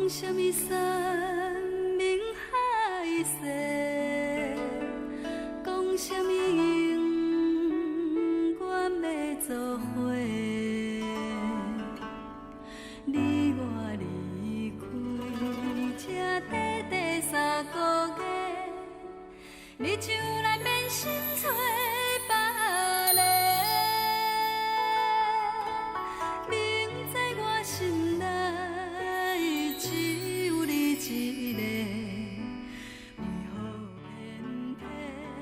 講啥物山盟海誓，講啥物永遠欲做伙。你我離開這短短3個月，你就來變心揣別个。明知我心內只有你一个，為何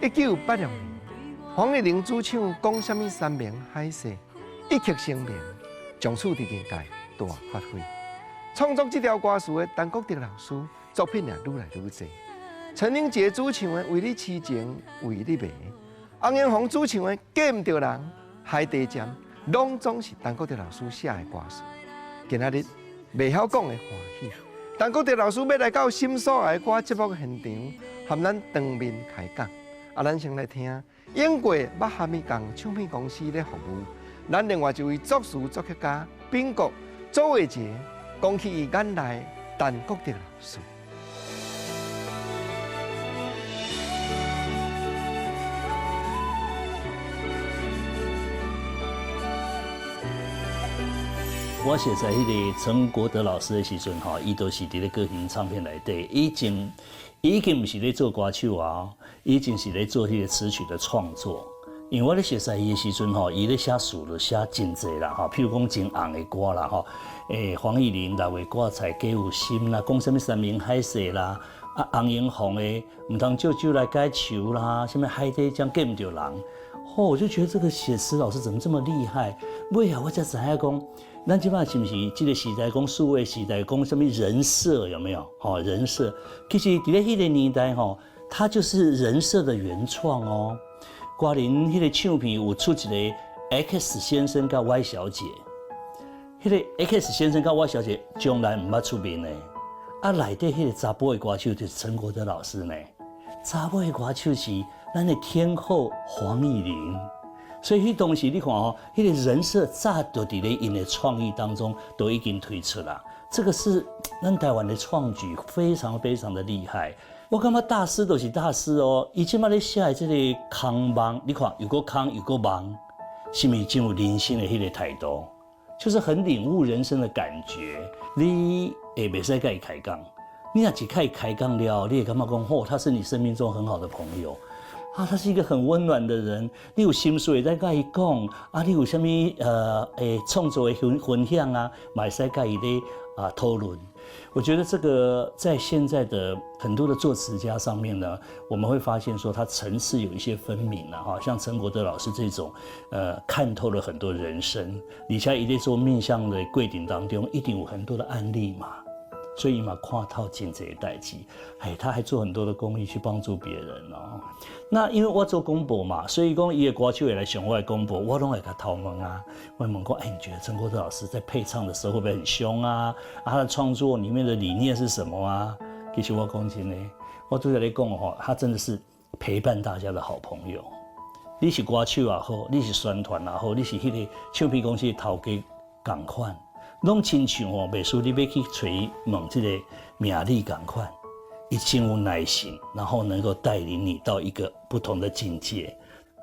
偏偏1986年，黃義玲主唱《講啥物山盟海誓》，一曲成名，從此佇業界大發揮。創作這條歌詞的陳國德老師作品也愈來愈濟。陳英傑主唱的《為你痴情為你迷》，洪英紅主唱的《嫁毋著人》、《海底針》，攏總是陳國德老師寫的歌詞。今仔日袂曉講的歡喜，陳國德老師欲來到心所愛歌節目現場，和咱當面開講。啊，咱先來聽英國馬哈密港唱片公司咧服務，咱另外一位作詞作曲家秉國周偉傑講起伊眼內陳國德老師。我熟似彼个陳國德老師的時陣吼，伊都是佇咧歌行唱片內底，已經毋是咧做歌手啊，已經是咧做彼個詞曲的創作。因為我咧熟似伊的時陣吼，伊咧寫詞就寫真濟啦吼，譬如講真紅的歌啦吼，黃義玲六月掛菜加有心啦，講啥物山盟海誓啦，啊洪英鳳的毋通借酒來解愁啦，啥物海底針嫁毋著人，吼，我就覺得這個寫詞老師怎麼這麼厲害？尾後我才知影講，咱這擺是毋是這個時代講數位時代講啥物人設有沒有？吼，人設，其實佇咧彼個年代吼，他就是人設的原創哦。歌林彼個唱片有出一個 X 先生佮 Y 小姐，彼個 X 先生佮 Y 小姐從來毋捌出面的，啊內底彼個查埔的歌手就是陳國德老師呢，查某的歌手是咱的天后黃義玲。所以彼當時你看吼，彼個人設早就佇咧𪜶的創意當中都已經推出啦。這個是咱台灣的創舉，非常非常的厲害。我感覺大師都是大師哦，伊這擺咧寫的這個空夢，你看又閣空又閣夢，是毋是真有人生的彼個態度？就是很領悟人生的感覺。你會袂使佮伊開講，你若一共伊開講了，你會感覺講，吼，他是你生命中很好的朋友。啊，他是一個很溫暖的人。你有心事會使佮伊講，啊，你有啥物創作的分享啊，嘛會使佮伊咧啊討論。我覺得這個在現在的很多的作詞家上面呢，我們會發現說他層次有一些分明了哈。像陳國德老師這種，看透了很多人生，而且伊咧做面相的過程當中，一定有很多的案例嘛。所以嘛，看透真濟代誌，哎，他還做很多的公益去幫助別人哦。那因為我做廣播嘛，所以講伊的歌手會來上我的廣播，我攏會共偷問啊。我問講，哎，你覺得陳國德老師在配唱的時候會不會很兇啊？啊，他的創作裡面的理念是什麼啊？其實我講真的，我拄才咧講吼，他真的是陪伴大家的好朋友。你是歌手也好，你是宣傳也好，你是彼個唱片公司的頭家仝款。攏親像吼，袂輸你欲去揣伊問這個命理仝款，伊真有耐心，然後能夠帶領你到一個不同的境界。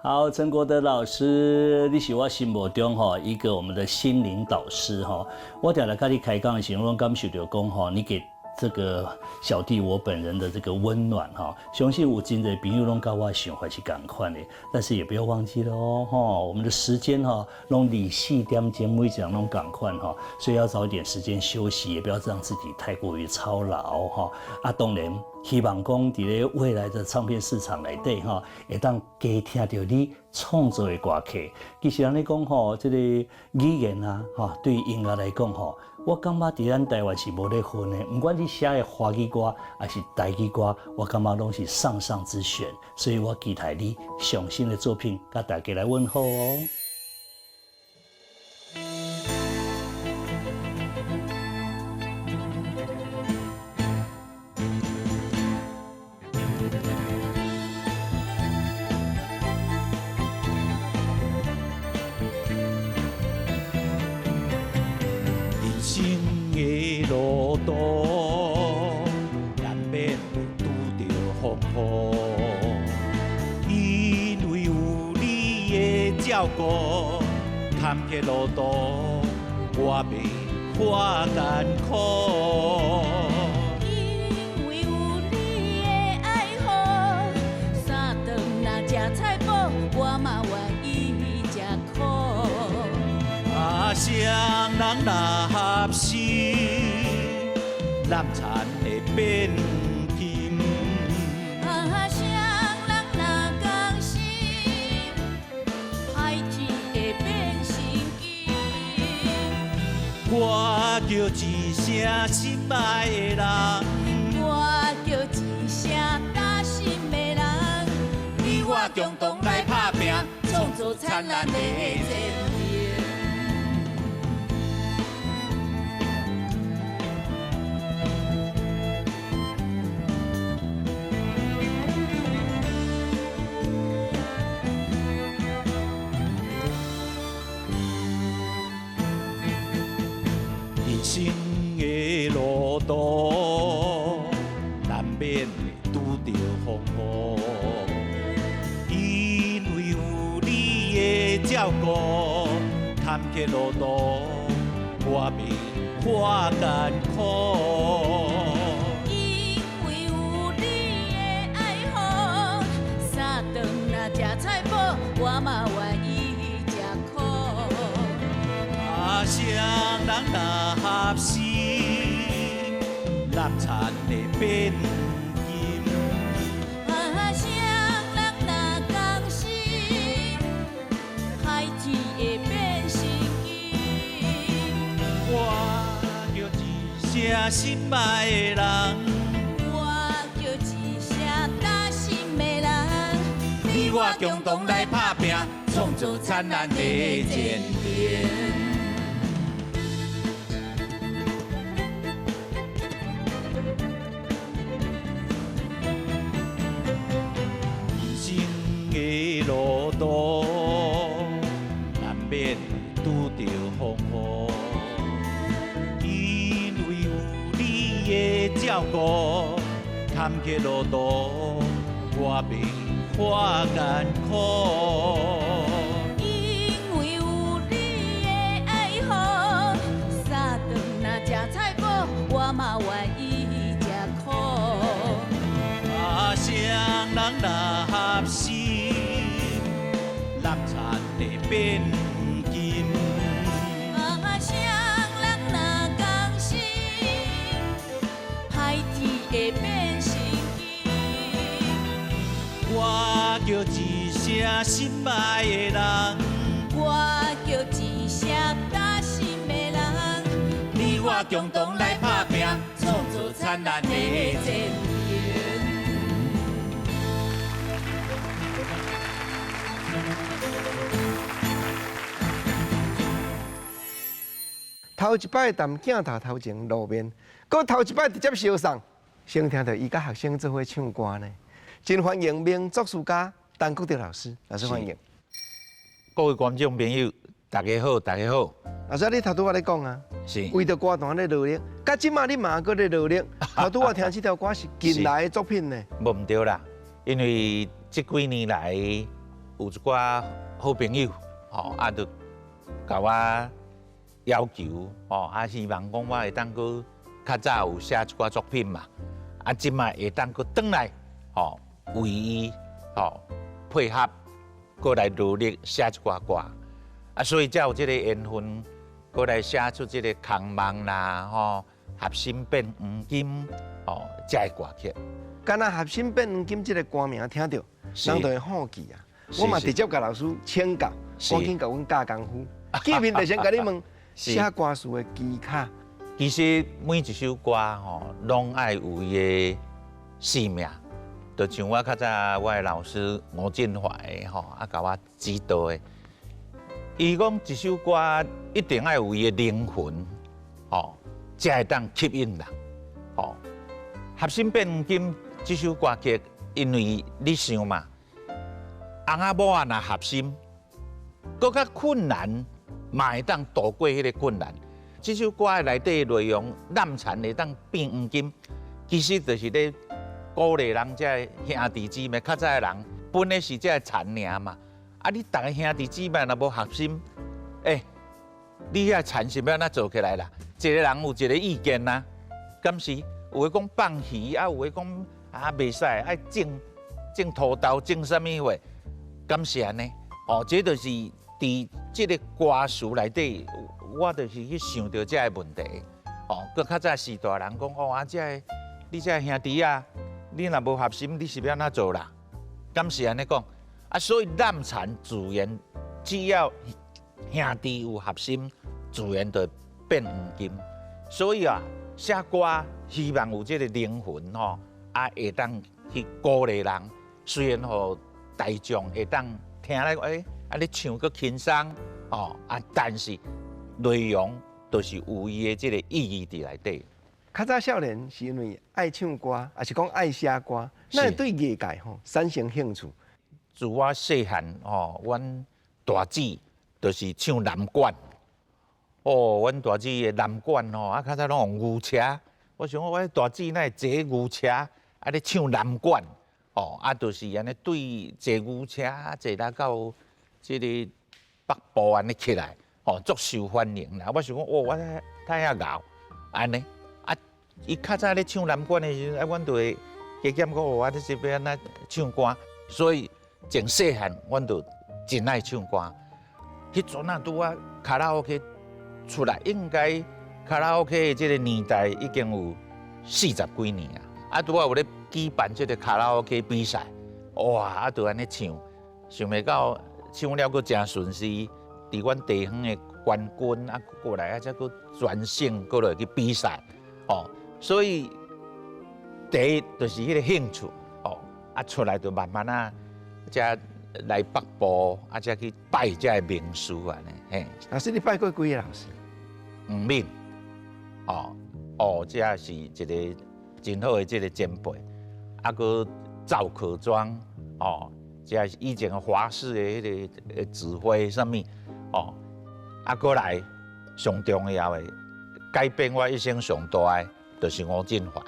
好，陳國德老師，你是我心目中吼一個我們的心靈導師吼。我定定佮你開講的時陣，我攏感受著講吼，你給這個小弟我本人的這個溫暖哈，相信有真濟朋友攏佮我想法是仝款的，但是也不要忘記了哦，哈，我們的時間哈，攏24點鐘每一人攏仝款哈，所以要找一點時間休息，也不要讓自己太過於操勞哈。啊，當然希望講佇咧未來的唱片市場內底哈，會當加聽著你創作的歌曲。其實按呢講吼，這個語言啊，哈，對音樂來講吼。我感覺佇咱台灣是無咧分的，毋管你寫的華語歌抑是台語歌，我感覺攏是上上之選，所以我期待你上新的作品，佮大家來問候哦。人生的路途。雨。因為有你的照顧，坎坷路途我袂看艱苦。因為有你的愛護，三頓若食菜脯，我嘛願意食苦。啊，雙人若合心，難纏會變金。啊，雙人若仝心，歹鐵會變成金。我叫一聲心愛的人，我叫一聲擔心的人，你我共同來拍拚，創造燦爛的前程。人生的路途，難免會拄著風雨。因為有你的照顧，坎坷路途我袂看艱苦。因為有你的愛護，三頓若食菜脯，我嘛願意食苦。啊，雙人若合心，難纏會變金。啊，雙人若仝心，歹鐵會變成金。我叫一聲心愛的人，我叫一聲擔心的人，你我共同來拍拚，創造燦爛的前程。人生的路途，難免會拄著風雨。因為有你的照顧，坎坷路途我袂看艱苦。因為有你的愛護，三頓若食菜脯，我嘛願意食苦。啊，雙人若合心，難纏會變金。啊，雙人若仝心，歹鐵會變成金。我叫一聲心愛的人，我叫一聲擔心的人，你我共同來拍拚，創造燦爛的前程。頭一擺踮鏡頭頭前露面，閣頭一擺直接相送，先聽著伊佮學生做伙唱歌呢。真歡迎名作詞家陳國德老師，老師歡迎。各位觀眾朋友，大家好，大家好。老師，你頭拄仔咧講啊，是為著歌壇咧努力，佮這馬你嘛閣咧努力。頭拄仔聽這條歌是近來的作品呢。無毋對啦，因為這幾年來有一寡好朋友，吼啊，就共我要求，吼啊，希望講我會當閣較早有寫一寡作品嘛，啊，這馬會當閣轉來，吼為伊吼配合，閣來努力寫一寡歌，啊，所以才有這個緣分，閣來寫出這個空夢啦，吼，合心變黃金，吼，這个歌曲。敢若合心變黃金這個歌名聽著，人就會好奇啊。我嘛直接共老師請教，趕緊共阮教功夫。見面就先共你問寫歌詞的技巧。其實每一首歌吼，攏愛有伊的生命。就像我較早我的老師吳振懷吼，啊，共我指導的，伊講一首歌一定愛有伊的靈魂，吼，才會當吸引人，吼。合心變黃金這首歌曲，因為你想嘛，翁仔某仔若合心，閣較困難嘛會當渡過彼個困難。這首歌的內底內容，難纏會當變黃金，其實就是咧鼓勵人這个兄弟姊妹，較早的人分的是這个田爾嘛。啊，你逐个兄弟姊妹若無合心，欸，你遐田是欲按怎做起來啦？一个人有一个意見啦，敢是？有的講放魚，啊，有的講啊袂使，愛種種土豆，種啥物貨？敢是按呢？哦，這就是佇這个歌詞內底，我就是去想著這个問題。哦，閣較早時代人講，哦啊，這个你這个兄弟啊，你若無合心，你是欲按怎做啦？敢是按呢講？啊，所以攬田自然只要兄弟有合心，自然就會變黃金。所以啊，寫歌希望有這个靈魂吼，啊，會當去鼓勵人。雖然予大眾會當聽來，欸，啊，你唱閣輕鬆哦，啊，但是內容都是有伊的這个意義佇內底。較早少年是因為愛唱歌，抑是講愛寫歌，那會對藝界吼產生興趣？自我細漢吼，阮大姊就是唱南管。哦，阮大姊的南管吼，啊，較早攏用牛車。我想講，我大姊哪會坐牛車，啊咧唱南管。哦，啊，就是按呢對坐牛車坐來到這个北部按呢起來，哦，足受歡迎啦。我想講，哦，我太遐𠢕，按呢，啊，伊較早咧唱南管的時陣，啊，阮就會加減講，哦，啊，你是欲按怎唱歌？所以從細漢，阮就真愛唱歌。彼陣啊，拄仔卡拉 OK 出來，應該卡拉 OK 的這个年代已經有四十幾年啊。啊，拄仔有咧舉辦這个卡拉 OK 比賽，哇！啊，就按呢唱，想袂到唱了閣誠順勢，佇阮地方的冠軍啊，過來啊，才閣全省閣落去比賽，哦，所以第一就是彼个興趣，哦，啊出來就慢慢啊，才來北部，啊才去拜這个名師按呢，嘿。老師，你拜過幾个老師？黃敏，哦哦，這是一个真好的這个前輩，啊，閣趙可莊，哦，這是以前華視的彼个指揮啥物，哦，啊，閣來上重要的改變我一生上大的，就是吳振懷。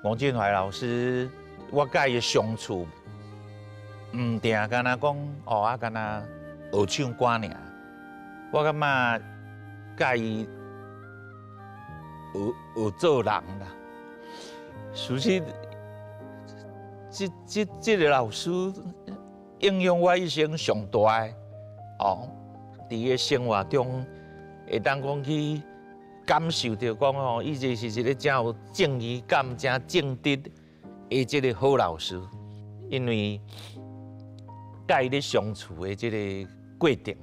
吳振懷老師，我佮伊相處，毋定干焦講，哦啊，干焦學唱歌爾，我感覺佮伊學學做人啦。事實，這個老師影響我一生上大的，哦，佇伊生活中會當講去感受著講吼，伊就是一个誠有正義感、誠正直的這个好老師。因為佮伊咧相處的這个過程，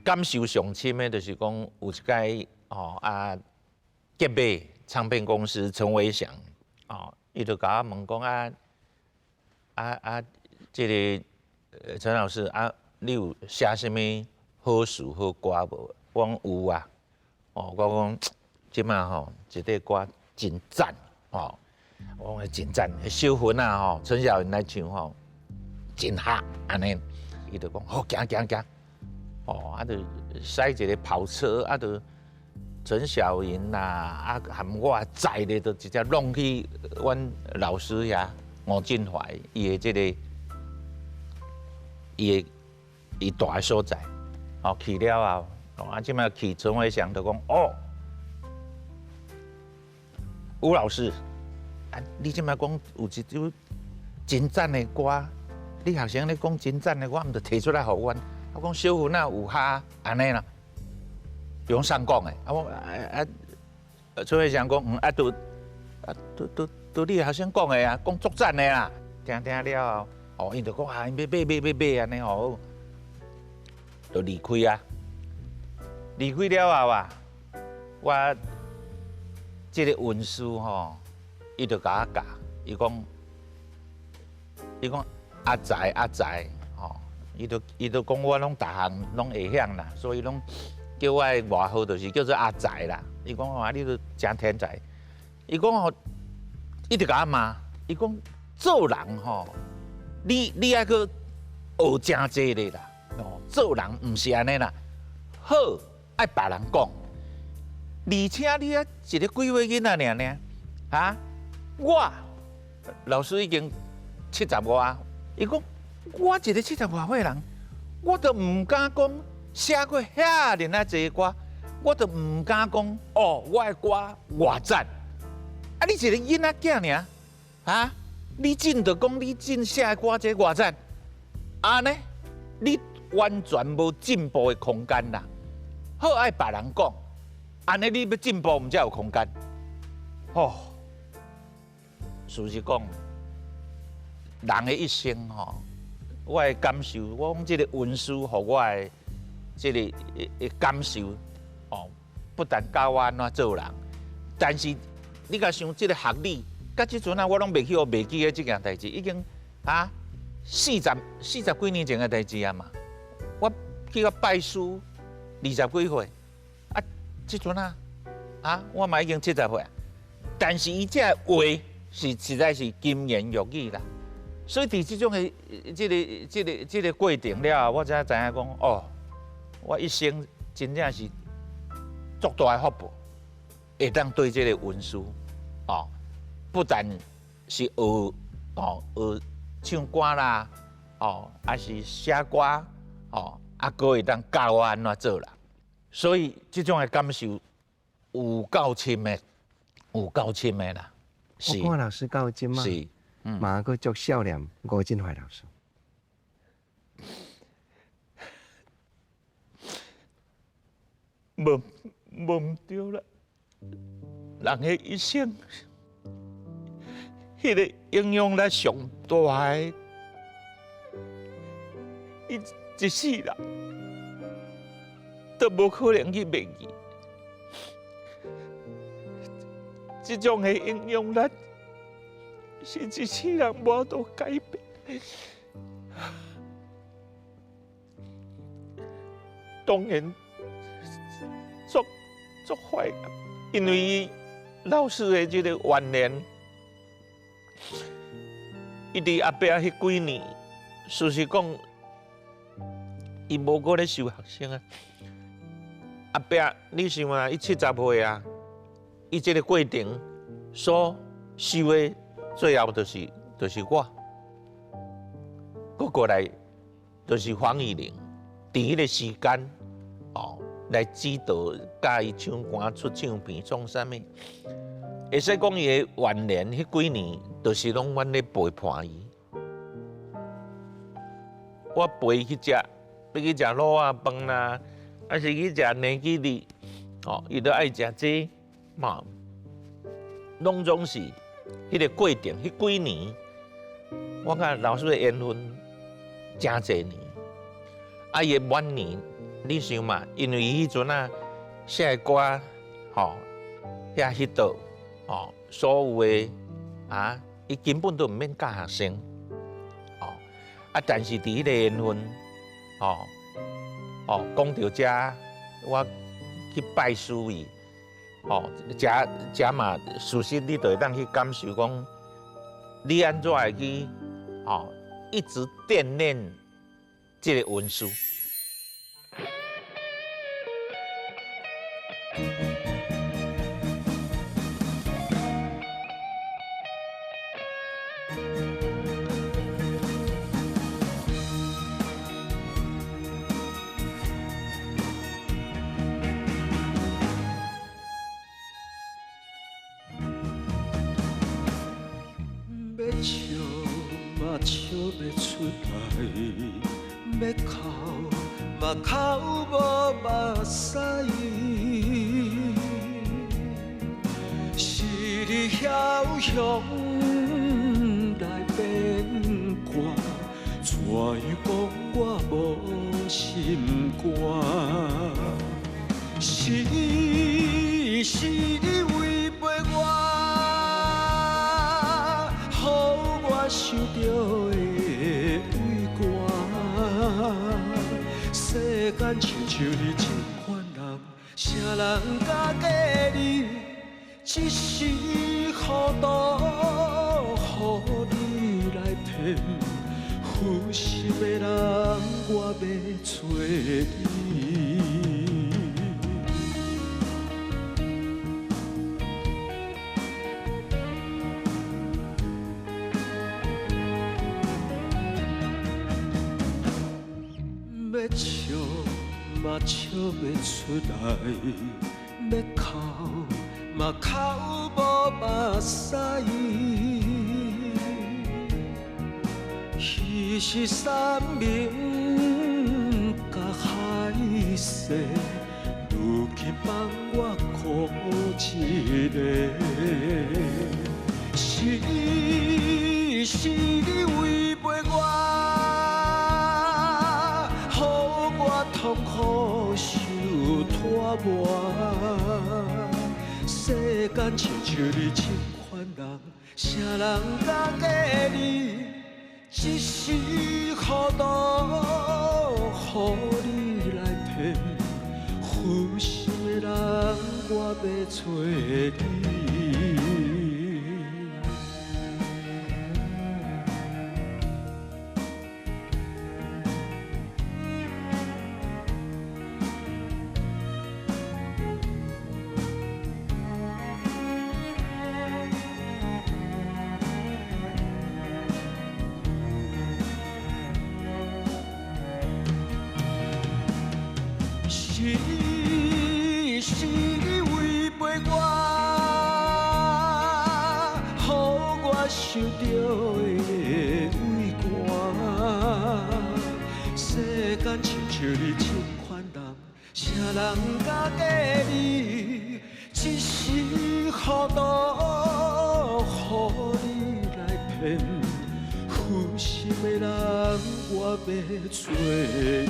感受上深的，就是講有一擺吼啊，杰馬唱片公司陳偉祥，哦，伊就共我問講啊啊啊，這个陳老師啊，你有寫啥物好詞好歌無？我講有啊，哦，我講這馬吼一塊歌真讚，哦，我講真讚，小雲啊吼，陳小雲來唱吼，真合按呢，伊就講好行行行，哦，啊就駛一个跑車啊就陳小雲啦，啊含我載咧，就直接攏去阮老師遐吳振懷伊的這个伊的伊蹛的所在，哦去了後，啊這擺去陳偉祥就講哦，吳老師，啊你這擺講有一首真讚的歌，你學生咧講真讚的，我毋就提出來予阮。我講小雲啊有哈按呢啦，用上講的，啊我啊啊陳偉祥講嗯啊都啊都都都你學生講的啊，講足讚的啦，聽聽了後，哦𪜶就講啊，𪜶欲買買買買按呢吼，就離開啊，離開了後啊，我這个恩師吼，伊就共我教，伊講，伊講阿才阿才，吼，伊就講我攏逐項攏會曉啦，所以攏叫我的外號就是叫做阿才啦。伊講吼，啊你都誠天才，伊講吼，伊就共我罵，伊講做人吼，你愛去學誠濟咧啦，哦，做人毋是按呢啦，好愛別人講，而且你啊一个幾歲囡仔爾爾，哈，我老師已經70外，伊講我一個70外歲人，我都毋敢講寫過遐爾啊濟歌，我都毋敢講哦，我的歌偌讚。啊，你一個囡仔囝爾，啊，你真就講你真寫的歌這偌讚，按呢，你完全無進步的空間啦。好愛別人講，按呢你欲進步，毋才有空間。哦，事實講，人的一生吼，我的感受，我講這個恩師予我的這個感受，哦，不但教我按怎做人，但是你共想這個學理，到這陣啊，我攏袂去予袂記得這件代誌，已經啊40幾年前的代誌啊嘛。我去到拜師20幾歲，啊，這陣啊，啊，我嘛已經70歲啊。但是伊這個話是實在是金言玉語啦。所以佇這種的這個過程了後，我才知影講，哦，我一生真正是足大的福報，會當對這個恩師，哦，不但是學，哦，學唱歌啦，哦，還是寫歌，哦，啊，閣會當教我按怎做人，所以這種的感受有夠深的，有夠深的啦。我看老師到這馬，是，嘛閣足少年吳振懷老師。無毋對啦，人的一生，彼個影響力上大的，伊一世人都無可能去袂記。這種的影響力是一世人無法度改變。當然，足懷念，因為伊老師的這個晚年，伊佇後壁彼幾年，事實講，伊無閣咧收學生啊。後壁你想啊，伊70歲啊，伊這個過程所收的最後就是我，閣過來就是黃以玲，佇彼個時間哦來指導教伊唱歌、出唱片、創啥物。會使講伊的晚年彼幾年，就是攏阮咧陪伴伊。我陪伊去食，欲去食滷仔飯啦，還是去食年雞粒，哦，伊都愛食這，嘛，攏總是彼個過程，彼幾年，我佮老師的緣分誠濟年。啊，伊的晚年，你想嘛，因為伊彼陣啊寫的歌，吼，遐彼道，吼，所有的啊，伊根本都毋免教學生，哦，啊，但是佇彼個緣分，哦，哦，講到遮，我去拜師伊，哦，遮遮嘛，事實你就會當去感受講，你按怎會去，哦，一直惦念這個恩師。欲笑嘛笑袂出來，欲哭嘛哭無目屎。是你梟雄來變卦，怎樣講我無心肝？是你違背我，予我受著的畏寒。世間親像你這款人，啥人敢嫁你？一時糊塗，予你來騙，負心的人，我欲揣你。欲笑嘛笑袂出来，欲哭嘛哭无目屎。彼是山盟佮海誓，如今放我孤一个。是你是你违背我，予我痛苦受拖磨。世间亲像你这款人，谁人敢过你？一时糊涂，予你来骗，负心的人，我欲揣你。是你是你违背我，予我受著的畏寒。世间亲像你这款人，谁人敢过你？一时糊涂，予你来骗，负心的人，我欲揣你。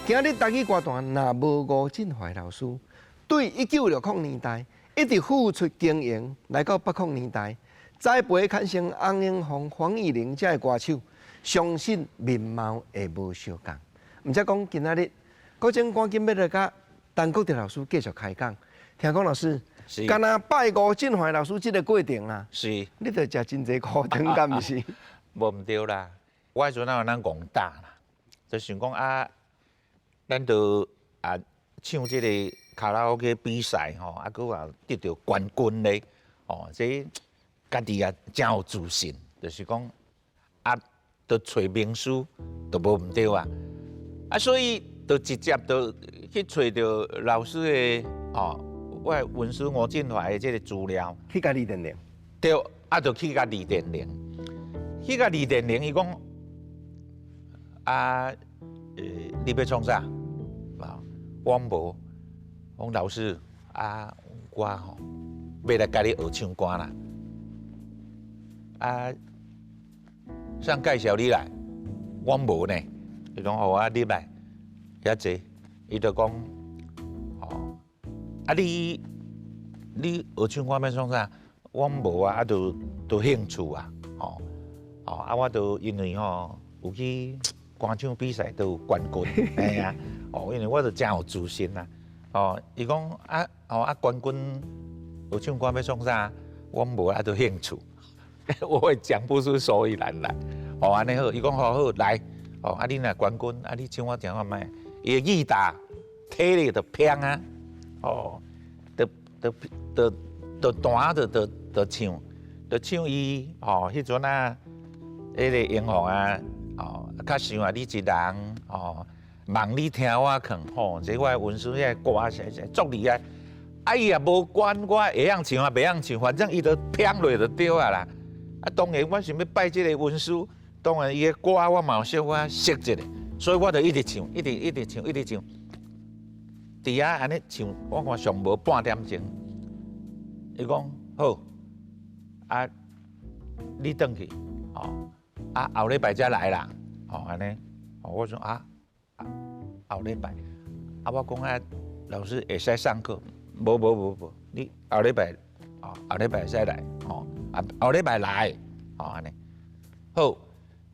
今日台语歌坛若无吴振怀老师，对1960年代一直付出经营，来到80年代，栽培牵成洪英凤、黄义玲这个歌手，相信面貌会无相仝。毋则讲今仔日，国珍赶紧欲来佮陈国德老师继续开讲。听讲老师，敢若拜吴振怀老师这个过程啊，你著食真济苦糖，敢毋是？无毋对啦，我彼阵哪有咱戆胆啦，就想讲啊。咱就啊唱这个卡拉 OK 比赛吼，啊，阁也得著冠军咧，哦，这家己也真有自信，就是讲啊，就揣名师都无毋对啊，啊，所以就直接就去揣著老师的哦，我的恩师吴振怀的这个资料，去共李电玲，对，啊，就去共李电玲，去共李电玲，伊讲啊，你欲创啥？我无，讲老师啊，我吼欲来共你学唱歌啦。啊，谁介绍你来？我无呢。伊讲好啊，你来遐坐。伊就讲，哦，啊你学唱歌欲创啥？我无啊，啊就兴趣啊，哦哦啊，我就因为吼有去歌唱比赛都有冠军，嘿啊。哦，因为我就真有自信啦。哦，伊讲啊，哦啊，冠军学唱歌欲创啥？我无啊，就兴趣，我会讲不出所以然来。哦，按呢好，伊讲好好来。哦，啊你若冠军，啊你唱我听看觅。伊的吉他体力就偏啊，哦，就就就就弹就就就唱，就唱伊哦，彼阵啊，彼个英雄啊，哦，较想啊你一人哦。望你听我劝吼，这我的恩师遐歌写写足厉害，啊伊也无管我会晓唱啊，袂晓唱，反正伊就偏落就对啊啦。啊，当然我想欲拜这个恩师，当然伊的歌我嘛有小可识一下，所以我就一直唱，一直一直唱，一直唱。伫遐按呢唱，我看上无半点钟。伊讲好，啊，你转去，哦，啊后礼拜才来啦，哦按呢，哦我说啊。后礼拜，啊，我讲啊，老师会使上课？无无无无，你后礼拜，哦，后礼拜会使来，哦，啊，后礼拜来，哦，按呢，好，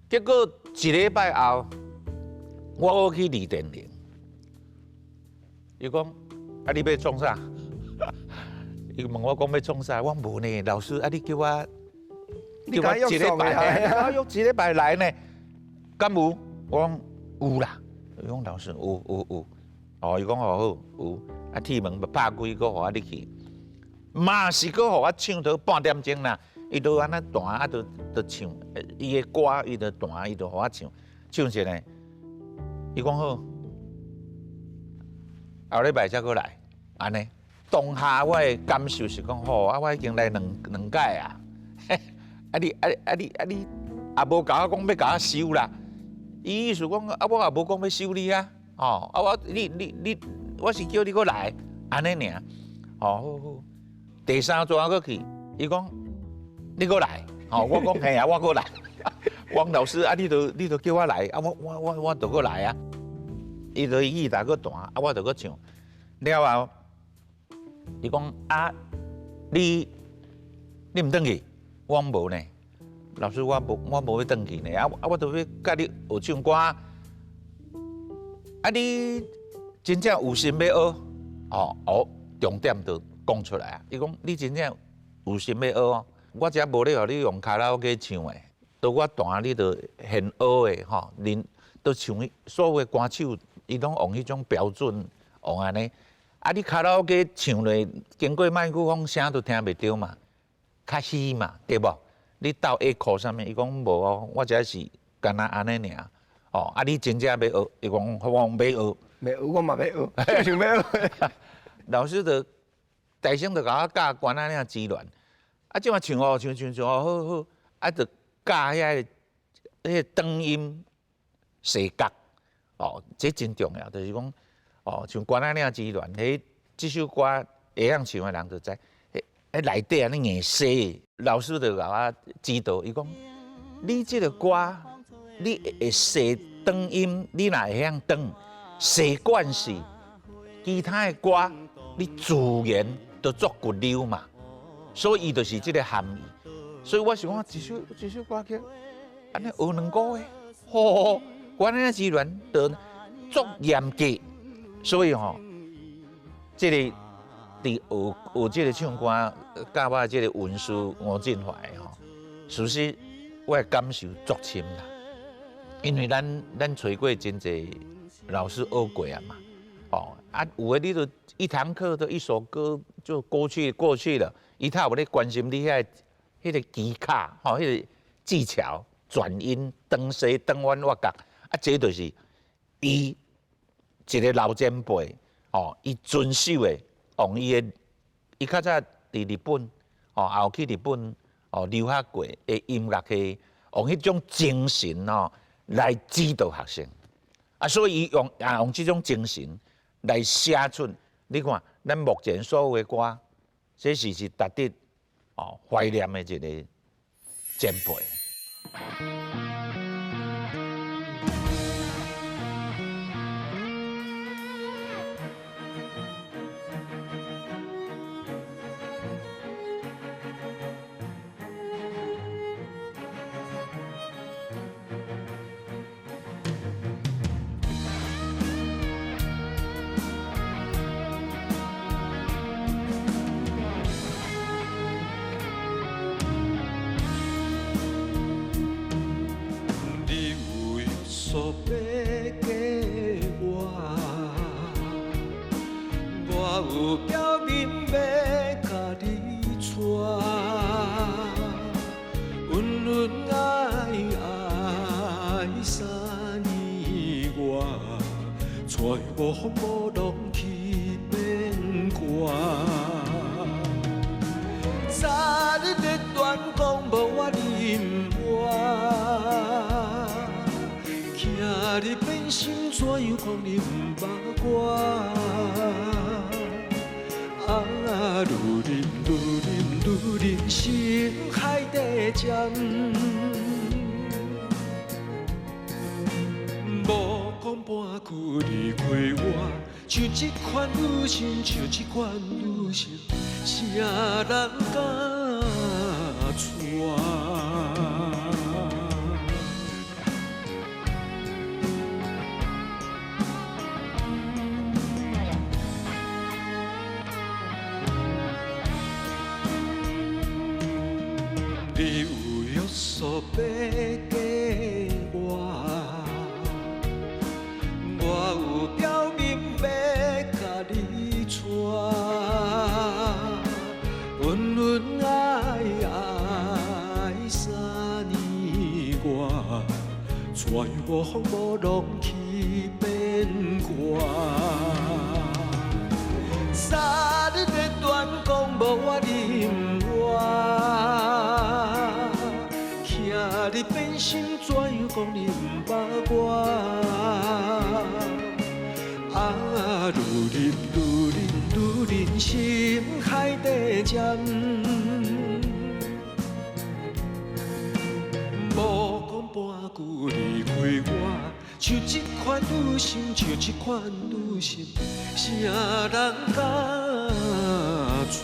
结果一礼拜后，我阁去李电玲，伊講啊，你欲創啥？伊問我講欲創啥？我無呢，老師啊，你叫我，你共我一禮拜，我約一禮拜來呢，敢有？我講有啦。伊講老師有有有，哦，伊講好好有，啊，鐵門拍開，閣予我入去，嘛是閣予我唱到半點鐘啦。伊都按呢彈，啊，就就唱，伊的歌伊就彈，伊就予我唱，唱一下。伊講好，後禮拜才閣來，按呢。當下我的感受是講，吼，啊，我已經來兩兩擺啊，啊你啊啊你啊你，也無共我講欲共我收啦。伊意思講，啊，我也無講欲收你啊，哦，啊我你你你，我是叫你閣來，按呢爾，哦好好。第三逝閣去，伊講你閣來，吼，我講嘿啊，我閣來。王老師啊，你著你著叫我來，啊我我我我著閣來啊。伊就伊吉他閣彈，啊我著閣唱。了後，伊講啊，你你毋轉去？我講無呢。老師，我無我無欲轉去呢。啊啊，我著欲共你學唱歌。啊，你真正有心欲學，哦哦，重點就講出來啊。伊講你真正有心欲學哦，我遮無咧予你用卡拉 OK 唱的，都我彈你著現學的吼，恁都像所有的歌手，伊攏用彼種標準用按呢。啊，你卡拉 OK 唱落，經過麥克風聲都聽袂著嘛，較虛嘛，對無？你鬥 echo 啥物？伊講無哦，我這是干焦按呢爾。哦，啊，你真正欲學？伊講我欲學，欲學我嘛欲學，就想欲學。老師就大聲就共我教關仔嶺之戀。啊，這馬唱哦，唱唱唱哦，好好，啊，就教遐個彼個長音細角，哦，這真重要，就是講，哦，像關仔嶺之戀，彼這首歌會曉唱的人就知，彼彼內底按呢硬寫，老師就共我指導，伊講，你這個歌，你會寫長音，你若會曉轉，細管是其他的歌，你自然就足骨溜嘛。所以伊就是這個含義。所以我想講，一首一首歌曲，按呢學兩個月，吼，關仔嶺之戀就足嚴格。所以吼，這個佇學學這個唱歌，佮我這個恩師吳振懷吼，事實我的感受足深啦。因為咱咱揣過真濟老師學過啊嘛，哦啊，有的你就一堂課都一首歌就過去過去了，伊較無咧關心你遐彼個技巧，吼，彼個技巧、轉音、長細、長彎抹角，啊，這就是伊一個老前輩，吼，伊遵守的，用伊的，伊較早佇日本，吼，也有去日本，哦，留學過的音樂系，用彼種精神吼來指導學生，啊，所以伊用也用這種精神來寫出，你看，咱目前所有的歌，這是是值得哦懷念的一個前輩。你有所欲計我，我有表面欲共你娶，恩恩愛愛三年外，娶無風無浪去變卦。昨日的斷講無我你毋活，今日變心怎樣講你毋捌我？啊，愈啉愈啉愈人生海底針，無講半句離開我，像這款女性，像這款女性，啥人敢娶？約束欲過活，我有表面欲共你娶，恩恩愛愛三年外，怎樣無風無浪去變卦？三日的斷講無我你毋活，聽你變心怎樣講你毋捌我？啊，愈忍愈忍愈忍心海底針，無講半句離開我，像這款女心，像這款女心，啥人敢娶？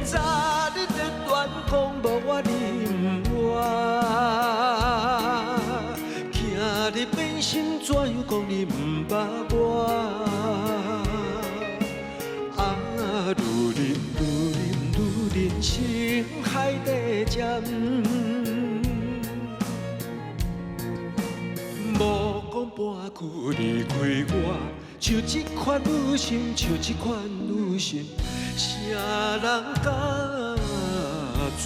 昨日的斷講無我你毋活，聽你變心怎樣講你毋捌我？啊，愈忍愈忍愈忍心海底針，無講半句離開我，像這款女心，像這款女心，啥人敢娶？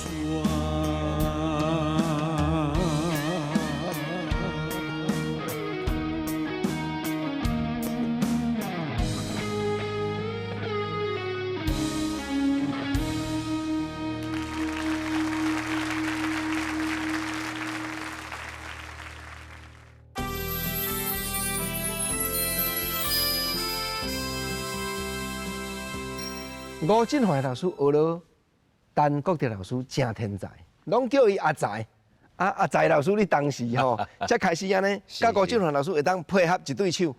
吳振懷老師學了陳國德老師誠天才，攏叫伊阿才。啊，阿才老師，你當時吼，才開始按呢，佮吳振懷老師會當配合一對手，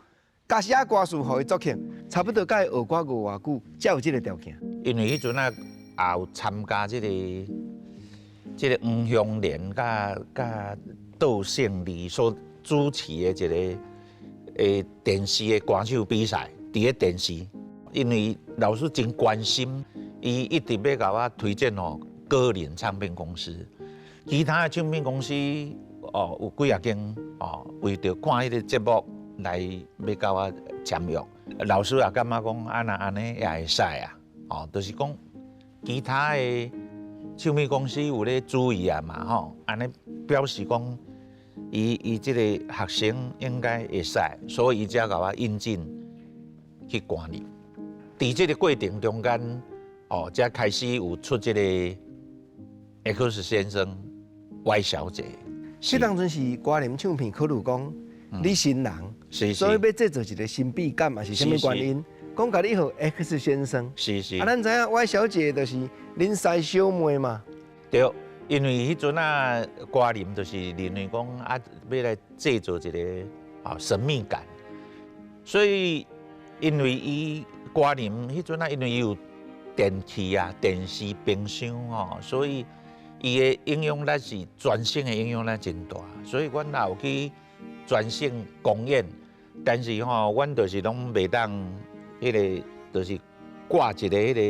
加寫歌詞予伊作曲，差不多佮伊學歌無偌久，才有這個條件。因為彼陣啊，也有參加這個黃香蓮佮杜勝利所主持的一個電視的歌手比賽，佇咧電視。因為老師真關心，伊一直欲共我推薦予歌林唱片公司，其他的唱片公司哦有幾仔間哦，為著看彼個節目來欲共我簽約。老師也感覺講啊，若按呢也會使啊，哦，就是講其他的唱片公司有咧注意啊嘛，吼，按呢表示講伊這個學生應該會使，所以伊才共我引進去歌林。佇這個過程中間，哦，才開始有出這個 X 先生、Y 小姐。彼當陣是歌林唱片考慮講你新人，所以欲製造一個神秘感，抑是啥物原因？講共你號 X 先生。是是。啊，咱知影 Y 小姐就是恁師小妹嘛。對，因為彼陣啊，歌林就是認為講啊，欲來製造一個啊神秘感，所以因為伊。歌林彼陣啊，因為伊有電器啊、電視、冰箱吼，所以伊的影響力是全省的影響力真大。所以阮也有去全省公演，但是吼，阮就是攏袂當彼個，就是掛一個彼個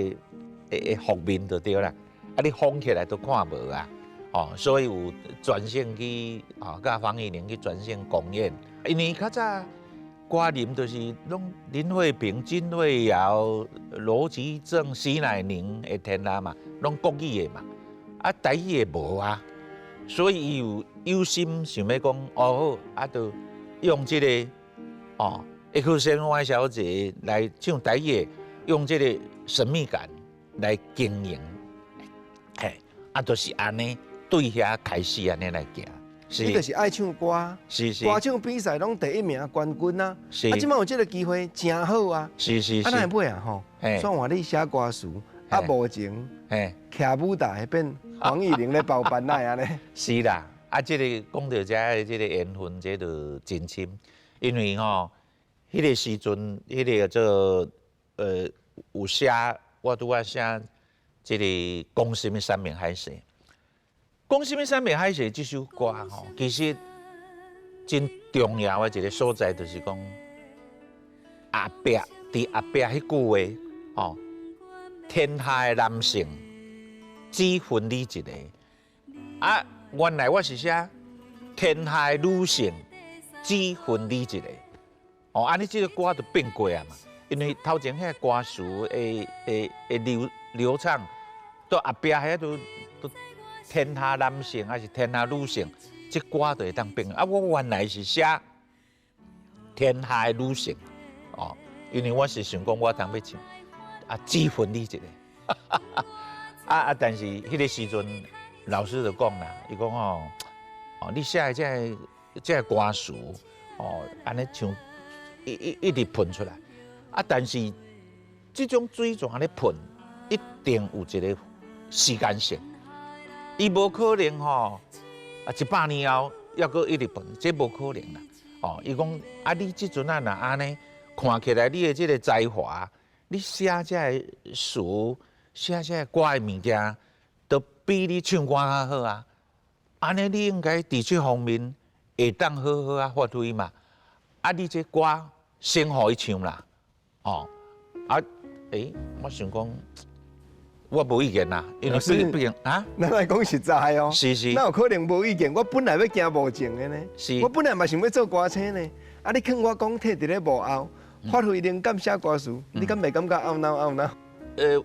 會覆面就對啦。啊，你封起來都看無啊，哦，所以有全省去哦，佮黃義玲去全省公演，因為較早。歌林就是攏林慧萍、金惠瑤、羅吉正、徐乃麟的天下嘛，攏國語的嘛，啊台語的無啊，所以伊有有心想欲講哦好，啊就用這個哦，X 先生 Y 小姐來唱台語的，用這個神秘感來經營，嘿，啊就是按呢對遐開始按呢來行。你就是愛唱歌，是是，歌唱比賽攏第一名冠軍啊！是啊，這擺有這個機會誠好啊！是是是，啊，哪會尾啊吼？煞換你寫歌詞，啊無情，徛舞台變黃義玲咧包辦，哪會按呢？是啦，啊，這個講著遮的這個緣分，這就真深，因為吼，彼個時陣，彼個叫做有寫，我拄仔寫這個講啥物山盟海誓，講啥物山盟海誓這首歌吼，其實真重要的一個所在，就是講後壁佇後壁彼句話吼，天下的男性只分你一个，啊，原來我是寫天下的女性只分你一個，哦，按呢這个歌就變過啊嘛，因為頭前彼个歌詞的的的流流暢，到後壁遐都都天下男性還是天下女性，這歌就會當變。啊，我原來是寫天下的女性，哦，因為我是想講我通欲唱，啊，只分你一个。啊啊！但是彼个時陣，老師就講啦，伊講吼，哦，你寫的這个這个歌詞，哦，按呢像一一一直噴出來，啊，但是這種水泉咧噴，一定有一個時間性，伊無可能吼，啊，100年後猶閣一直噴，這無可能啦。哦，伊講啊，你這陣啊若按呢，看起來你的這个才華，你寫這个詞。寫這个歌的物件，都比你唱歌較好啊！按呢，你應該佇這方面會當好好啊發揮嘛。啊，你這歌先予伊唱啦，哦，啊，欸，我想講，我無意見啦，因為畢竟啊，咱來講實在哦，是是，哪有可能無意見？我本來欲行幕前的呢，是，我本來嘛想欲做歌星呢。啊，你勸我講退佇咧幕後，發揮靈感寫歌詞，你敢袂感覺懊惱懊惱？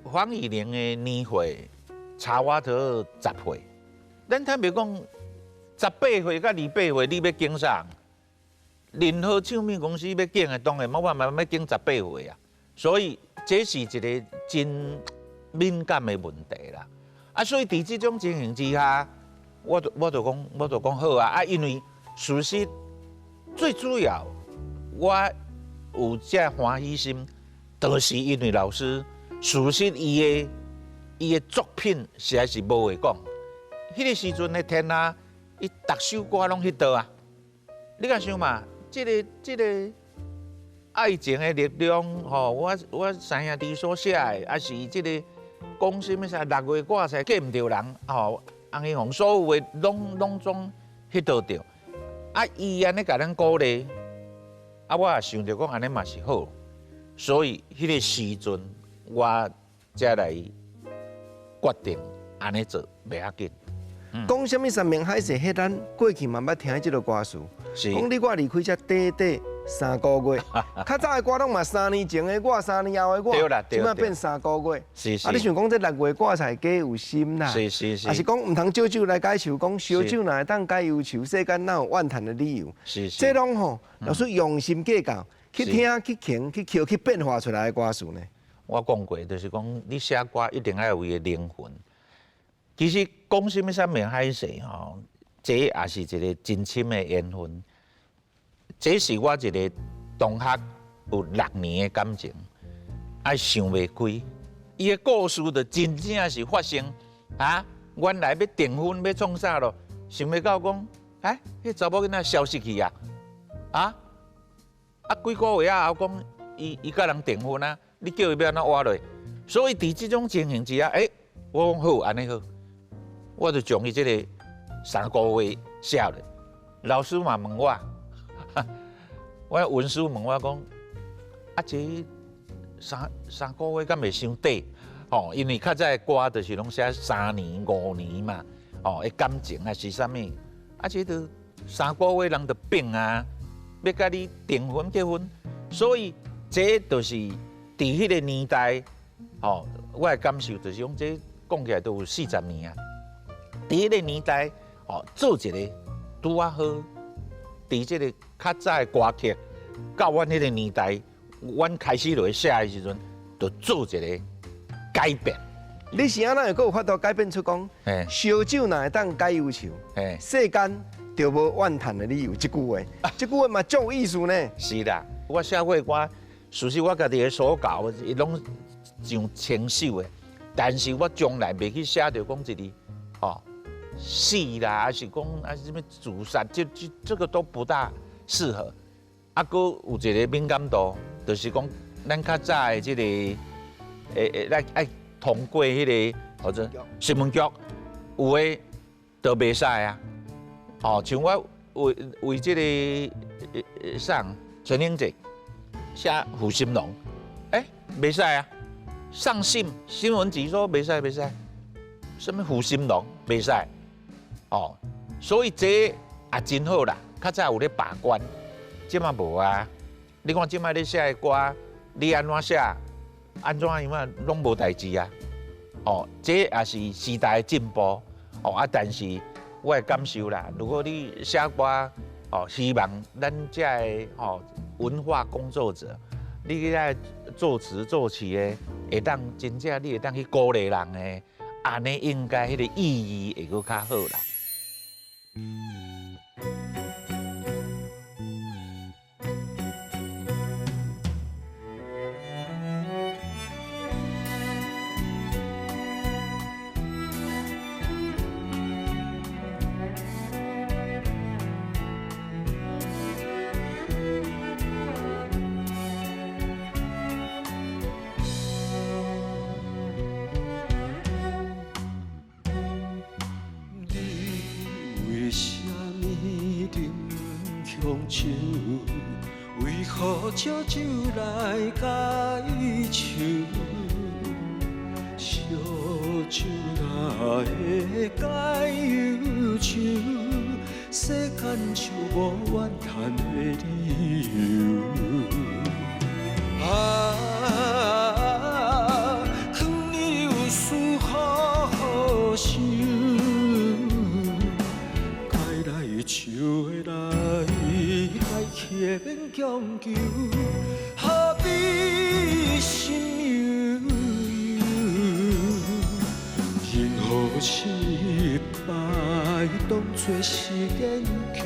黃乙玲的年歲差我頭10歲，咱坦白講，18歲佮28歲，你欲揀啥？任何唱片公司欲揀的，當然我嘛欲揀十八歲啊。所以這是一個真敏感的問題啦。啊，所以佇這種情形之下，我就講好啊。啊，因為事實最主要，我有這歡喜心，就是因為老師。事實伊的作品實在是無話講。彼個時陣的天下，伊逐首歌攏彼道啊！你敢想嘛？這个愛情的力量，吼，我三兄弟所寫的，抑是這个講啥物啥六月掛菜嫁毋著人，吼，洪英紅所有的攏攏總彼道著。啊，伊按呢共咱鼓勵，啊，我也想著講按呢嘛是好，所以彼个時陣。我才來決定按呢做，袂要緊。講啥物山盟海誓，彼咱過去嘛捌聽這个歌詞。講你我離開才短短3個月，較早的歌攏嘛3年前的我，3年後的我，對啦，這擺變三個月。是是。啊，你想講這六月掛菜假有心啦？是是是。抑是講毋通借酒來解愁，講燒酒若會當解憂愁，世間哪有怨嘆的理由？是是。這攏吼，老師用心計較，去聽、去聽、去抾、去變化出來的歌詞呢。我講過，就是講你寫歌一定愛有伊的靈魂。其實講啥物山盟海誓吼，這也是一個真深的緣分。這是我一個同學有6年的感情，愛想袂開。伊的故事就真正是發生啊！原來欲訂婚欲創啥咯，想袂到講，欸，彼查某囡仔消失去啊！啊啊，幾個月仔後講，伊佮人訂婚啊！你叫伊欲按怎活落？所以佇這種情形之下，欸，我講好，按呢好，我就將伊這个3個月寫落。老師嘛問我，我文書問我講，啊，這三個月敢袂傷短？吼，因為較早的歌就是攏寫3年、5年嘛，吼，的感情啊是啥物？啊，這都三個月人就變啊，欲佮你訂婚結婚，所以這就是佇彼个年代，吼，我的感受就是講，這講起來都有40年啊。佇彼个年代，吼，做一个拄仔好，佇這个較早的歌曲，到阮彼个年代，阮開始落去寫的時陣，就做一个改變。你是按怎會閣有法度改變出講，燒酒若會當解憂愁，世間就無怨嘆的理由。這句話，這句話嘛足有意思呢。是啦，我寫過歌，事實我家己的手稿，伊攏上千首的，但是我從來袂去寫著講一字，吼，死啦，還是講啊啥物自殺，這個都不大適合。啊，閣有一個敏感度，就是講咱較早的這個，來愛通過彼個或者新聞局，有的都袂使啊。哦，像我為為這個上陳英傑寫負心郎，袂使啊。上新新聞局說袂使袂使，啥物負心郎袂使，哦，所以這也真好啦。較早有咧把關，這馬無啊。你看這馬咧寫的歌，你按怎寫，按怎樣啊，攏無代誌啊。哦，這也是時代的進步。哦啊，但是我的感受啦，如果你寫歌，哦，希望咱這个哦文化工作者，你去遐作詞作曲的，會當真正你會當去鼓勵人的，按呢應該彼個意義會閣較好啦。你為啥物啉香酒？為何借酒來解愁？燒酒若會解憂愁，世間就無怨嘆的理由。啊，囥你有事好好想，該來就會來，該去的免強求，何必心憂憂？任何失敗當作是研究，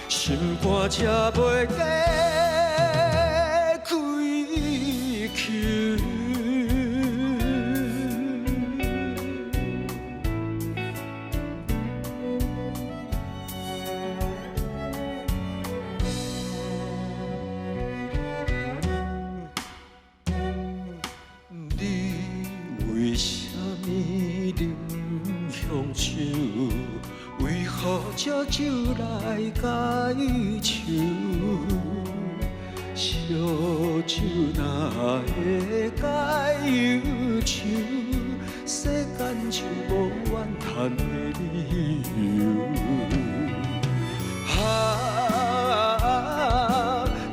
心肝才袂加開口。你為啥物啉香酒？為何借酒來解愁？燒酒若會解憂愁，世間就無怨嘆的理由。啊，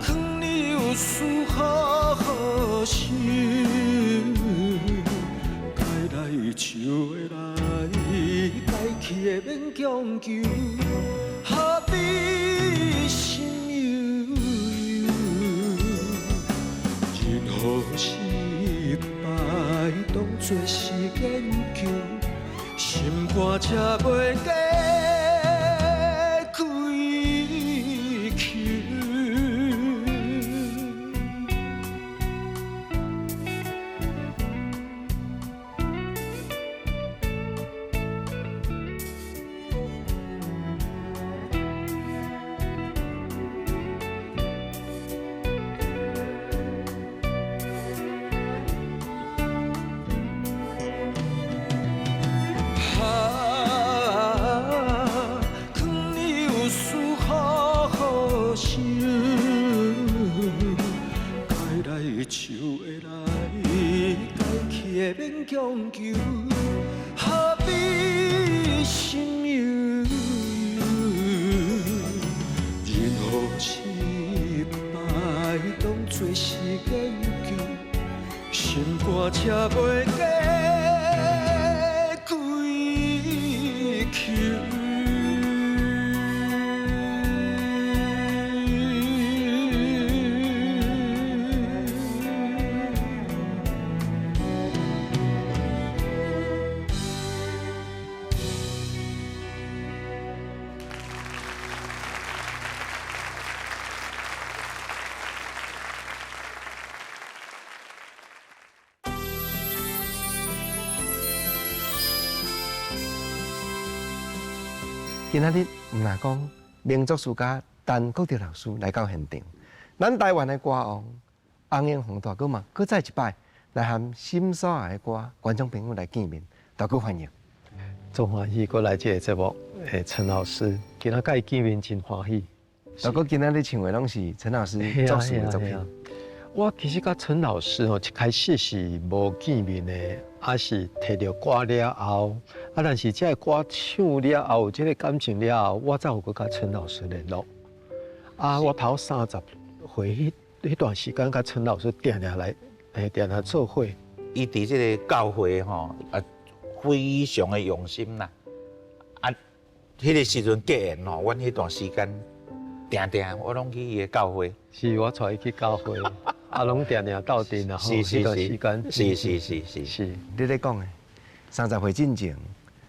囥你有事好好想，該來就會來，該去的免強求，何必心憂憂？任何失敗當作是研究，心肝才袂加開口。啊，囥你有事好好想，該來就會來，該去的免強求，何必心憂憂？任何失敗當作是研究，心肝才袂加開口。今仔日毋若講名作曲家陳國德老師來到現場，咱台灣的歌王洪永鳳大哥嘛，閣再一擺來和心所愛的歌觀眾朋友來見面，大哥歡迎。足歡喜閣來這個節目，陳老師，今仔佮伊見面真歡喜。大哥今仔日唱的攏是陳老師作詞的作品。我其實佮陳老師吼，一開始是無見面的，啊是提著歌了後，啊但是這個歌唱了後，有這個感情了後，我才有閣佮陳老師聯絡。啊，我頭30歲彼段時間，佮陳老師定定來，定定做伙。伊佇這個教會吼，啊，非常的用心啦。啊，彼個時陣結緣吼，阮彼段時間定定我攏去伊的教會。是我帶伊去教會，啊，攏定定鬥陣啊，彼段時間。是是是是是。你咧講的30歲進前，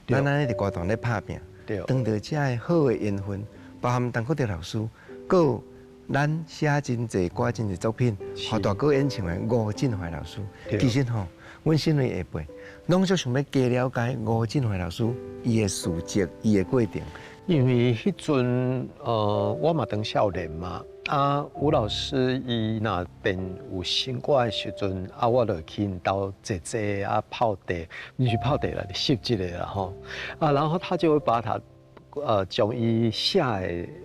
咱按呢佇歌壇咧拍拚，當著遮个好的緣分，包含陳國德老師，閣有咱寫真濟歌、真濟作品，予大哥演唱的吳振懷老師。其實吼，阮身為下輩，攏足想欲加了解吳振懷老師伊的事蹟、伊的過程。因為彼陣，我嘛當少年嘛，啊，吳老師伊若編有新歌的時陣，啊，我就去𪜶兜坐坐啊泡茶，毋是泡茶啦，翕一下啦吼，啊，然後他就會把他，將伊寫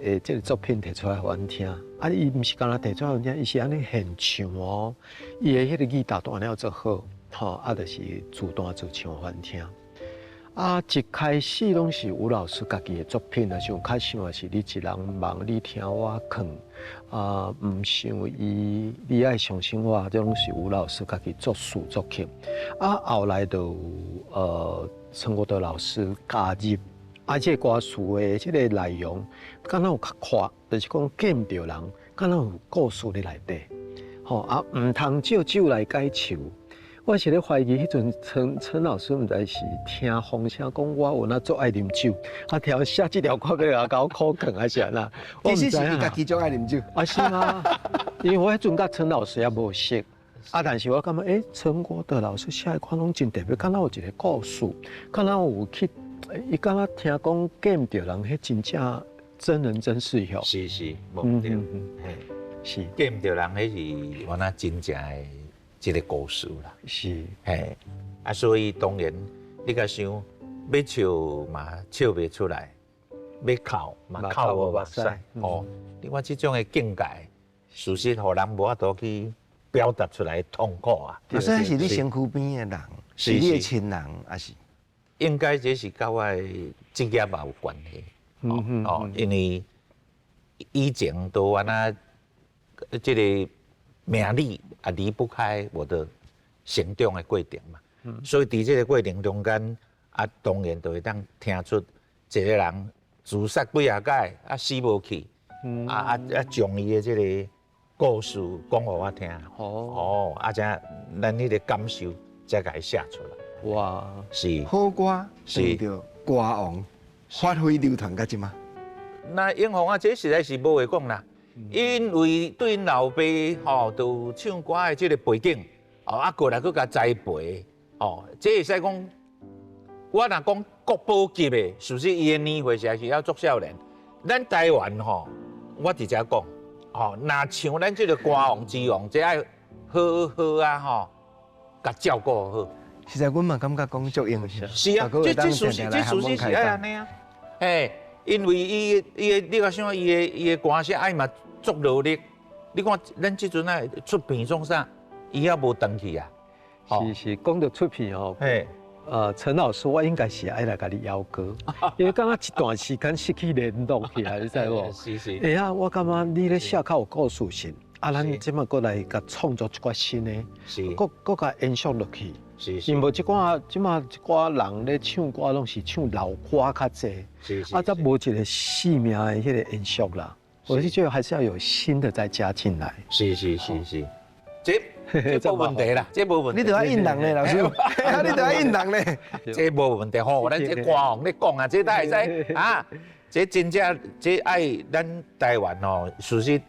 的這個作品提出來予阮聽，啊，伊毋是干焦提出來予阮聽，伊是按呢現唱哦，伊的彼個語調彈了足好，吼，啊，就是自彈自唱予阮聽。啊，一開始攏是吳老師家己的作品啊，像較像是你一人忙，你聽我囥，啊，毋想伊，你愛相信我，這攏是吳老師家己作詞作曲。啊，後來就有陳國德老師加入，啊，這個歌詞的這個內容，敢若有較闊，就是講見毋著人，敢若有故事佇內底，吼啊，毋通借酒來解愁。我是咧懷疑，彼陣陳老師毋知是聽風聲講我有哪足愛啉酒，啊，聽寫這條歌欲來共我苦勸還是按怎？其實是伊家己足愛啉酒。啊是嗎？因為我彼陣佮陳老師也無熟，啊，但是我感覺，陳國德老師寫的歌攏真特別，敢若有一個故事，敢若有去，伊敢若聽講見毋著人，彼真正真人真事喲。是是，無毋對，嘿，是見毋著人，彼是原來真正的這個故事啦。嘿，啊，所以當然你共想欲笑嘛笑袂出來，欲哭嘛哭無目屎哦。你看這種的境界，事實予人無法度去表達出來的痛苦啊。所以是你身軀邊的人，是你的親人，還是？應該這是佮我的職業嘛有關係。哦，因為以前都按呢這個命理也離不開我的成長的過程嘛，所以佇這個過程中間，啊，當然就會當聽出一個人自殺幾仔擺，啊死無去，啊啊啊，將伊的這個故事講予我聽。哦，啊，這咱彼個感受才共伊寫出來。哇，是好歌是當著歌王，發揮流傳到這馬。那永鳳啊，這實在是無話講啦。因為對𪜶老爸吼，都唱歌的這個背景，哦，啊過來閣共栽培，哦，這會使講，我若講國寶級的，事實伊的年歲實在是猶足少年。咱台灣吼，我直接講，吼，若像咱這個歌王之王，這愛好好啊吼，共照顧好。實在，阮嘛感覺講足榮幸。是啊，這事實是愛按呢啊。嘿，因為伊的，你共想伊的歌聲愛嘛足努力。你看，咱這陣啊出片創啥，伊猶無斷去啊。是是，講到出片哦，陳老師，我應該是愛來共你邀歌，因為敢若一段時間失去聯絡去啊，你知無？是是。會啊，我感覺你咧寫較有故事性，啊，咱這馬閣來共創作一寡新的，閣閣共延續落去。因無這寡這馬一寡人咧唱歌，攏是唱老歌較濟，啊，則無一個生命的彼個延續啦。我是覺得還是要有新的再加進來。是是是是，這無問題啦，這無問題。你著愛應人咧，老師，你著愛應人咧。這無問題吼，咱這歌王咧講啊，這才會使啊，這真正這愛咱台灣吼，事實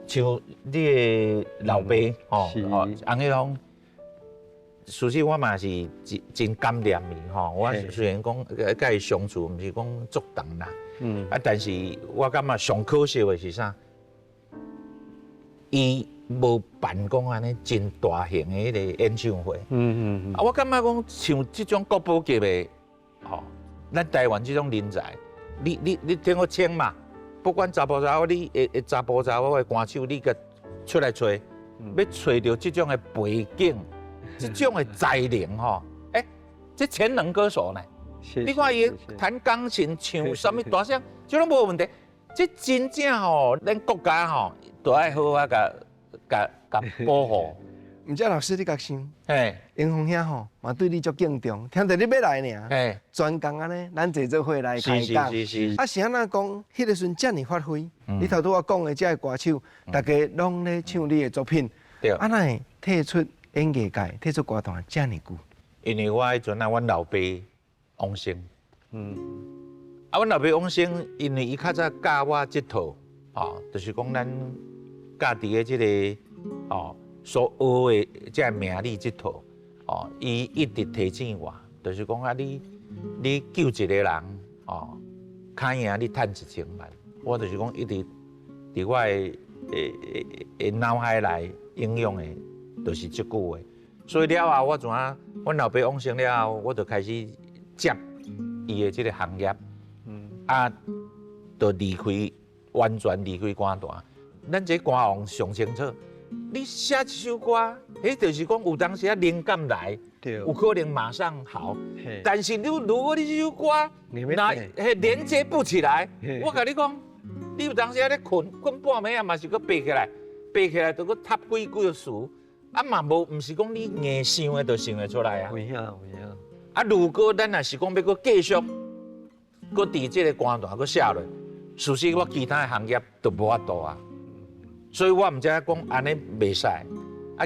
像你的老爸吼，吼，洪一峰，事實我嘛是真真感念伊吼。我雖然講佮伊相處，毋是講足長啦，啊，但是我感覺上可惜的是啥？伊無辦講按呢真大型的彼个演唱會。啊，我感覺講像這種國寶級的，吼，咱台灣這種人才，你聽我稱嘛，不管查埔查某，你會會查埔查某的歌手，你共出來揣，欲揣著這種的背景，這種的才能吼，欸，這潛能歌手呢？你看伊彈鋼琴、唱啥物大聲，這攏無問題。這真正吼，咱國家吼，都愛好好共共共保護。毋知老師你共想？英雄兄吼嘛對你足敬重，聽著你欲來爾，專工按呢，咱坐做伙來開講。啊是按怎講？彼个時陣遮爾發揮，你頭拄仔講的這个歌手，大家攏咧唱你的作品，啊哪會退出演藝界，退出歌壇遮爾久？因為我彼陣啊，阮老爸往生。啊，阮老爸往生，因為伊較早教我這套，吼，就是講咱家己的這个，吼，所學的這个命理這套，哦，伊一直提醒我，就是講啊，你救一個人，哦，較贏你趁1000萬。我就是講一直佇我的的腦海內影響的，就是這句話。所以了後，我怎啊，阮老爸往生了後，我就開始接伊的這个行業。啊，就離開，完全離開歌壇。咱這歌王上清楚，你寫一首歌，彼就是講有當時啊靈感來，有可能馬上好。但是你如果你這首歌，若彼連接不起來，我共你講，你有當時啊咧睏睏半暝啊，嘛是閣爬起來，爬起來就閣插幾句詞，啊嘛無，毋是講你硬想的就想會出來啊。有影有影。啊，如果咱若是講欲閣繼續，閣佇這个歌壇閣寫落，事實我其他的行業都無法度啊。所以我毋知影講按呢袂使。啊，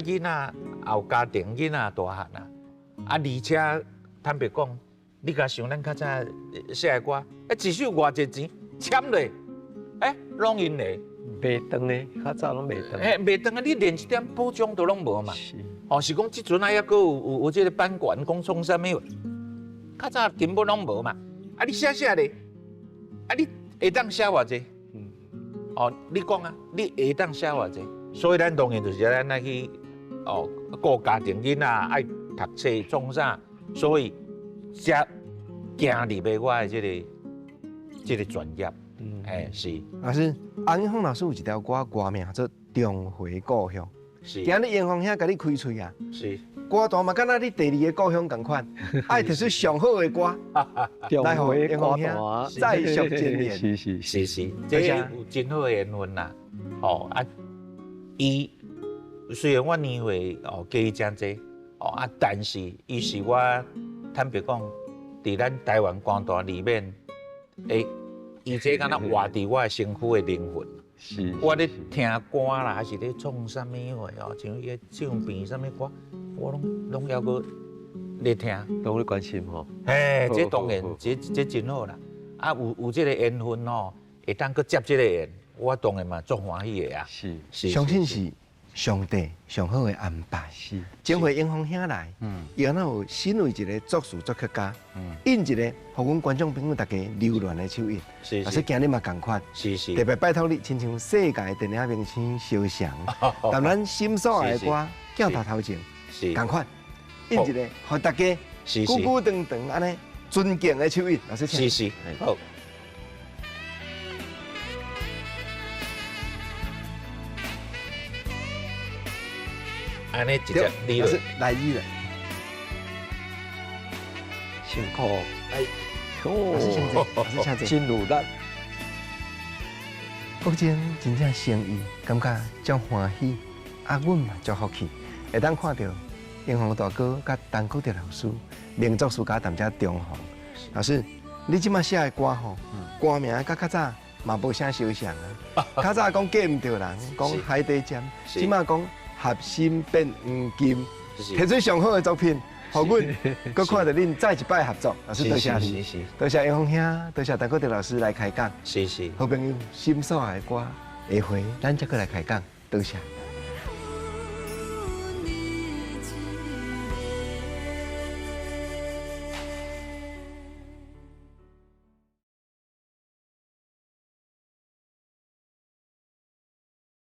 囡仔也有家庭，囡仔大漢啊。啊，而且坦白講，你共想咱較早寫的歌，啊，一首偌濟錢簽落，欸，攏𪜶的。袂當的，較早攏袂當。嘿，袂當啊！你連一點保障都攏無嘛。是。哦，是講這陣啊，猶閣有這个版權，講創啥物？較早根本攏無嘛。啊，你寫寫咧，啊，你會當寫偌濟？哦，你講啊，你會當寫偌濟？所以咱當然就是咱愛去哦，顧家庭囡仔愛讀冊創啥，所以才行入的我的這个專業。欸，是。老師，洪英峰老師有一條歌，歌名叫做《重回故鄉》。是。今日英峰兄共你開喙啊。是。歌壇嘛，敢若你第二个故鄉仝款，愛提出上好的歌，來予英峰兄再續前緣。是是是是，這有真好的緣分啦。哦啊，伊雖然我年歲哦加伊誠濟，哦啊，但是伊是我坦白講，佇咱台灣歌壇裡面，欸，伊這敢若活佇我的身軀的靈魂。是。我咧聽歌啦，還是咧創啥物話哦，像伊唱片啥物歌。我攏攏猶閣咧聽，攏咧關心吼。嘿，這當然，這真好啦。啊，有這个緣分吼，會當閣接這个緣，我當然嘛足歡喜的啊。是是，相信是上帝上好的安排。是，這回英峰兄來，伊敢若有身為一个作詞作曲家，印一个予阮觀眾朋友大家留戀的手印。是，老師今日嘛仝款。是是。特別拜託你，親像世界電影明星蕭翔，談咱心所愛的歌，鏡頭頭前。仝款，印一个，予大家久久長長按呢尊敬的手印，老師請。是是，好。按呢直接你老師來你了。辛苦。哎，老師請坐，老師請坐。真努力。國珍真正誠意，感覺足歡喜，啊，阮嘛足福氣。會當看著英雄大哥佮陳國德老師，名作詞家踮遮重逢。老師，你這馬寫的歌吼，歌名佮較早嘛無啥相像啊。較早講嫁毋著人，講海底針，這馬講合心變黃金，提出上好的作品，予阮閣看著恁再一擺合作。老師多謝你，多謝英雄兄，多謝陳國德老師來開講。是是，好朋友，心所愛的歌，下回咱再閣來開講。多謝。